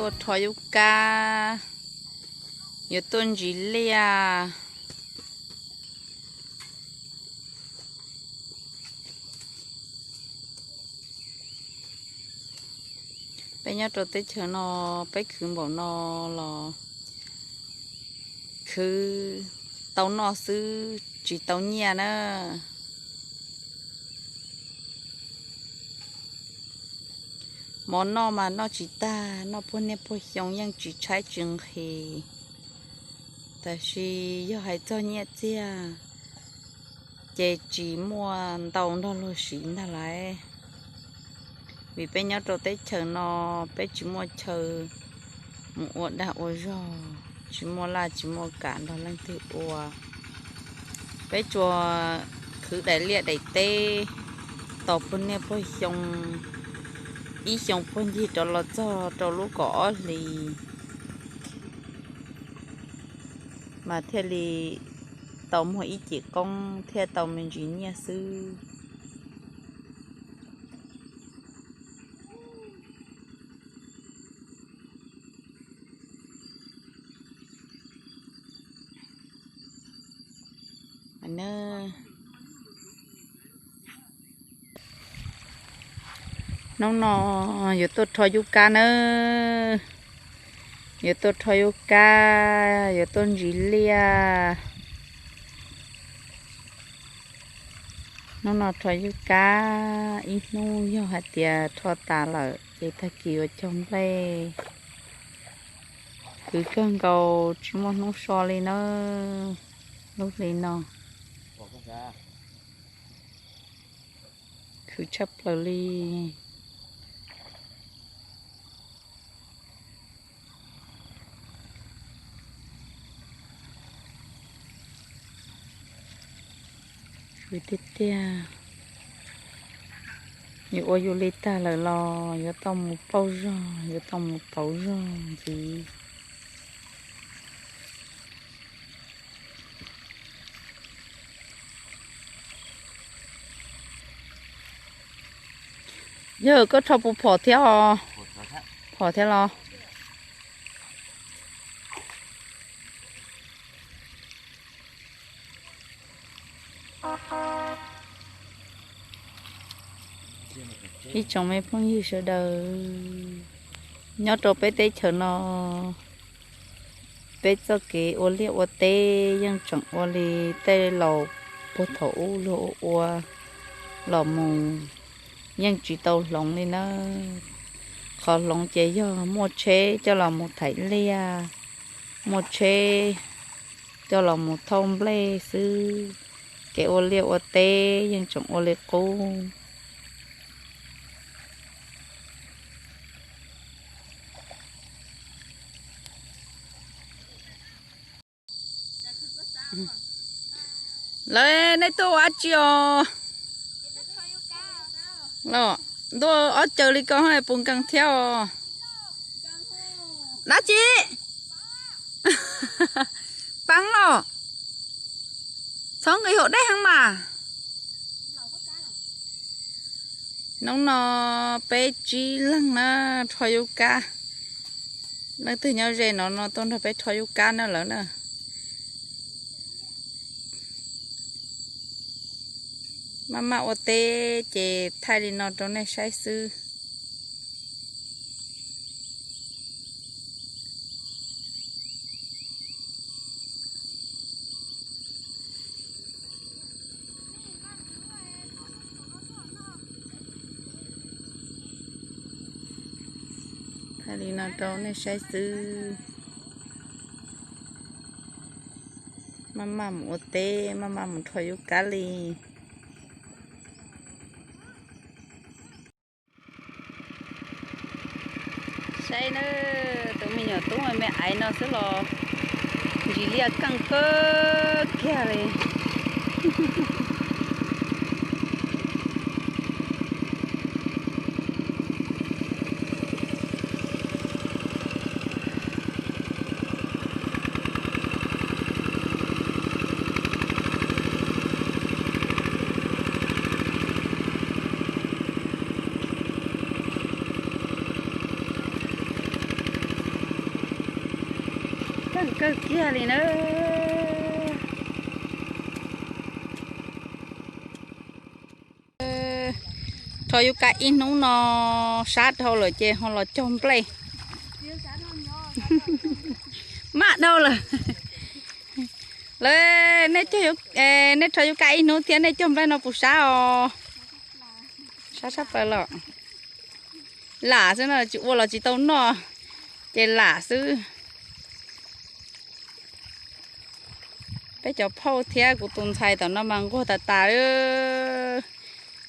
Tuaj rho yub kab, yuav tuaj ntsis liaj. Peb nyob rau teb chaws no, peb khwv npaum no los khwv tau noj xwb tsis tau nyiaj na. Mov noj mas noj tsis tag, noj puag niaj puag xyoo yeej tsis tshaib tsis nqhis. Tab sis yog hais txog nyiaj txiag ces tsis muaj ntau nrog luag siv ntag lauj. Vim peb nyob rau teb chaws no, peb tsis muaj chaw mus ua dag ua zog, tsis muaj laj tsis muaj kam nrog leej twg ua. Peb tsuas khwv daim liaj daim teb tos puag niaj puag xyoo, ib xyoo puag ncig rov los txog rau lub kaum ob hlis mas thiaj li tau muag ib cim qoob thiab tau me ntsis nyiaj xwb. Hnub no yuav tuaj rho yub kab nawb. Yuav tuaj rho yub kab, yuav tuaj ntsis liaj. Hnub no rho yub kab ib hnub, yog hais tias rho tas lawm ces tag kis yuav cog nplej. Khwv kawg nkaus tsis muaj hnub so li na. Lub hli no khwv tshaj plaws li. Khwv tiag tiag. Yus ua yus li tag lawm los yuav tau mus pauj zog, yuav tau mus pauv zog ntxiv. Yog koj rho puas phom thiab os? Phom thiab los? Ib tsoom me phooj ywg sawv daws, nyob rau peb teb chaws no, peb txoj kev ua liaj ua teb yeej tseem ua li tej laus puag thaum ub luag ua ua los mus, yeej tsis tau hloov li nawb. Qhov hloov ces yog muaj tsheb coj los mus thaiv liaj, muaj tsheb coj los mus thauj nplej xwb. Kev ua liaj ua teb yeej tseem ua li qub. Lawv, nej tuaj ua dab tsi os? Los, ntuj, ob caws li ko puas nkees thiab os? Dab tsi? Paab los? Txhob nqis hauv dej heev mas. Hnub no peb tsib leeg na, rho yub kab. Leej twg nyob ze no no tuaj nrog peb rho yub kab na lawm na. Maj maj ua teb ces thaij li no rau nej saib xwb. Thaij li no rau nej saib xwb. Maj maj mus ua teb, maj maj mus rho yub kab li. Saib na, tus me nyuam tub me aiv no xwb los ntsis liaj keej kawg kiag li. Kawg kiag li na. Rho yub kab ib hnub no sab dhau lawm ces ho los cog nplej. Maj dhau lawm. Lawv, nej rho yub kab ib hnub thiab nej cog nplej no puas sab os? Sab sab plaws los. Lam xwb no, tsis ua los tsis tau noj, ces lam xwb. Peb cov phauj thiab kuv tus ntxhais tom no mas nquag tas tas.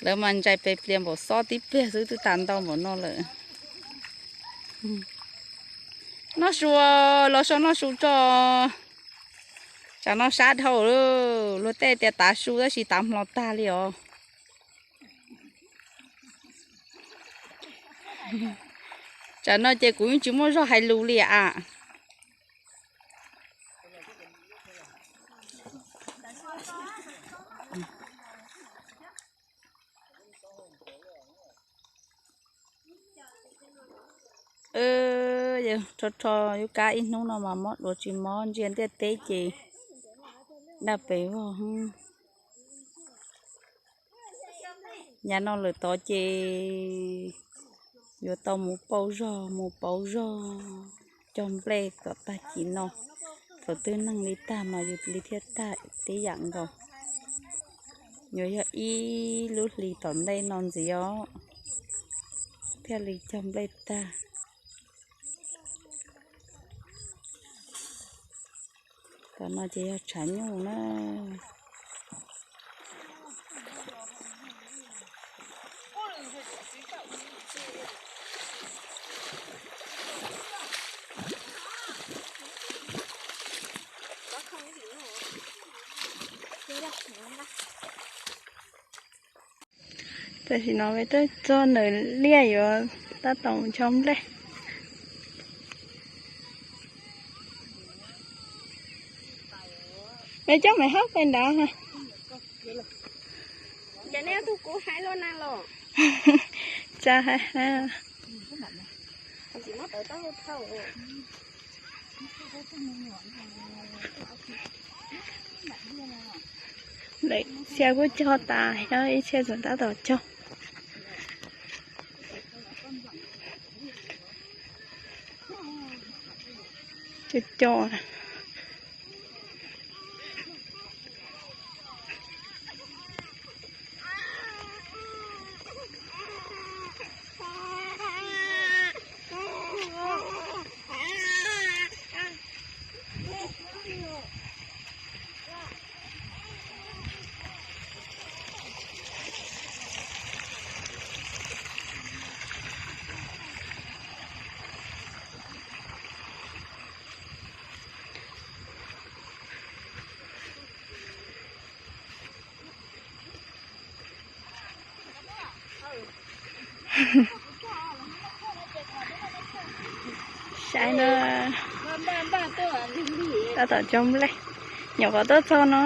Lawv mas ntsais pes pliag npaum xob tib pliag xwb twb tas ntau npaum no lawm. Noj su, los so noj su tso. Tsam no sab dhau, luag tej tias tav su tab sis tav hmo tag li os. Tsam no ces kuv yeej tsis muaj zog hais lus li as. Rho rho yub kab ib hnub no mas mob duav tsis mob, ntsia ntiaj teb ces daj pes vog. Yav no lawm tod ces yuav tau mus pauj zog, mus pauj zog, cog nplej kom tag kis no. Thaum twg neeg li tag mas yus li thiaj tag tib yam nkaus. Yuav yog ib lub hlis tom ntej no ntxiv os thiaj li cog nplej tag. Tom no ces yog tshav nyuj na. Tam sim no peb twb txog ntawm liaj yuav tab tom mus cog nplej. Peb coj maiv hab pais nrad. Cas nej tus kuv hais los na los. Tsa hais hais. Lawm txhia kuj cog tas, ib txhia tseem tab tom cog. Cog cog. Saib na, tab tom cog nplej, nyuam qhuav tuaj txog no.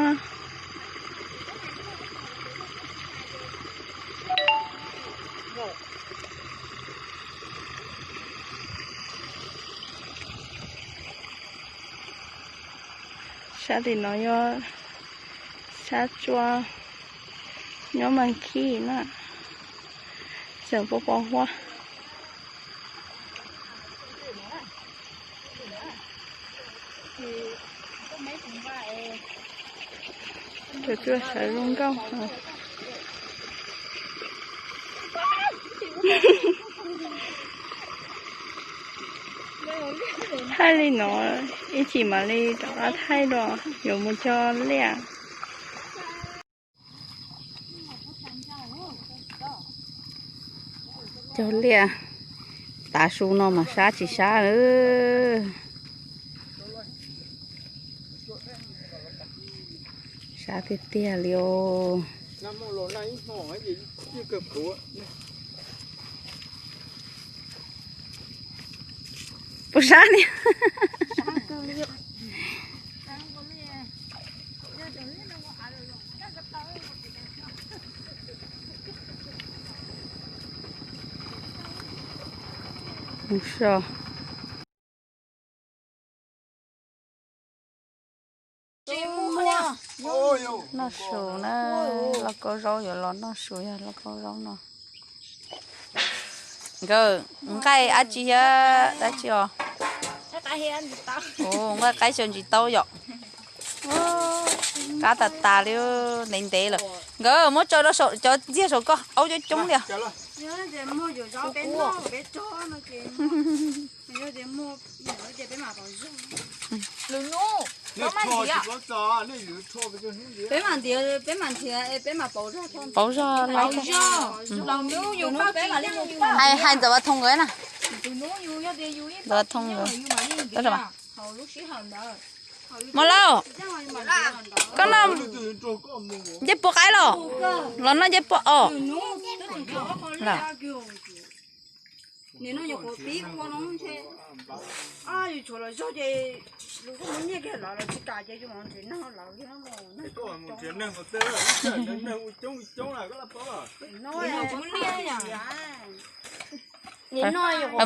Sab tim no yog sab tsua nyob Mas Khij na, xeem Pov Pov Huab. Tus tuaj sawv zoo nkauj. Thaij li no, ib chim mam li rov qab thaij dua, yuav mus cog liaj. Cog liaj, tav su no mas sab tsis sab lawm. Sab tiag tiag li os. Puas sab li? Mus so. Noj su na, lauj kaub zaub yuav los noj su yog lauj kaub zaub no. Nkawd nqaij dab tsi thiab dab tsi os? Nqaij qaib xyaw ntsis taub yom. Qab tas tas li, ntev ntev lawm. Nkawd muab tso rau saum cov ntxiag saum koj, aub coob coob li. Peb mam ntiav, peb mam nrhiav, peb mam pauv zog. Pauv zog lawm. Hais, hais Ntxawm Vas Thoo nkawd na. Ntxawm Vas Thoo nkawd. Muaj Lauj, koj noj ncej puab qaib los? Los noj ncej puab os.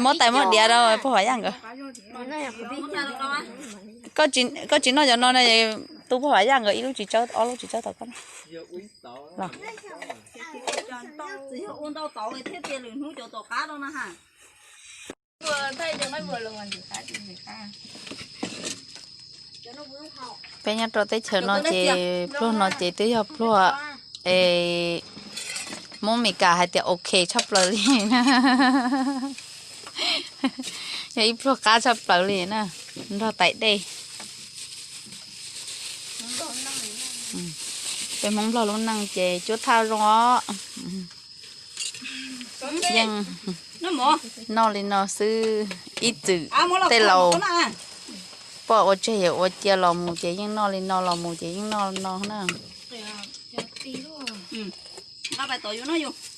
Muab tais muab diav rau puag Vam Yaj nkawd. Koj tsis noj cov no na, tu puag Vam Yaj nkawd ib lub tsis tsawb, ob lub tsis tsawb tom koj na. Peb nyob rau teb chaws no ces pluag no ces twb yog pluag es Hmoob Mes Kas hais tias ok tshaj plaws li. Yog ib pluag qab tshaj plaws li na, nrog tais dej. Peb Hmoob Nplog lub neej ces cuab thaj zoo os. Yeej noj li no xwb, ib txwm tej laus poj ua tseg yawm ua cia los mus ces yeej noj li no, los mus ces yeej noj no na.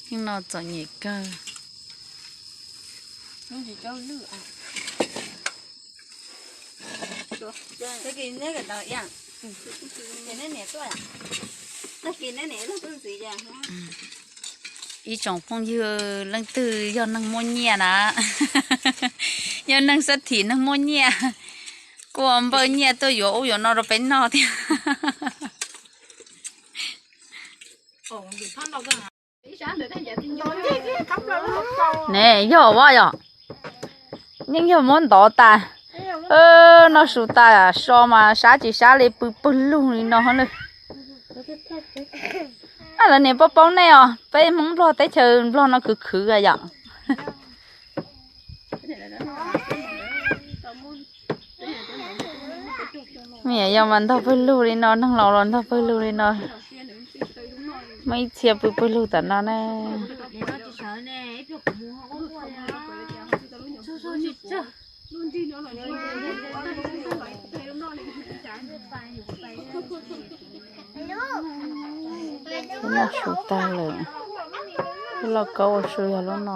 Yeej noj txom nyem kawg. Ib tsoom phooj ywg leej twg yog neeg muaj nyiaj na, yog neeg xab thim neeg muaj nyiaj, kuj npawj nyiaj tuaj yuav ub yuav no rau peb noj thiab. Ne yog ua yom, yeej yog muab ntov tas, noj su tas so mas sab tsis sab li pw pawg lug li no na. Lawv niam paub paub nej os, peb Hmoob Nplog teb chaws Nplog no khwv khwv yom. Me nyuam yaus mas ntog pawg lug li no, neeg laus los ntog pawg lug li no. Muaj ib txhia pw pawg lug tom no na. Noj su tag lawm, lauj kaub ua su yog lub no.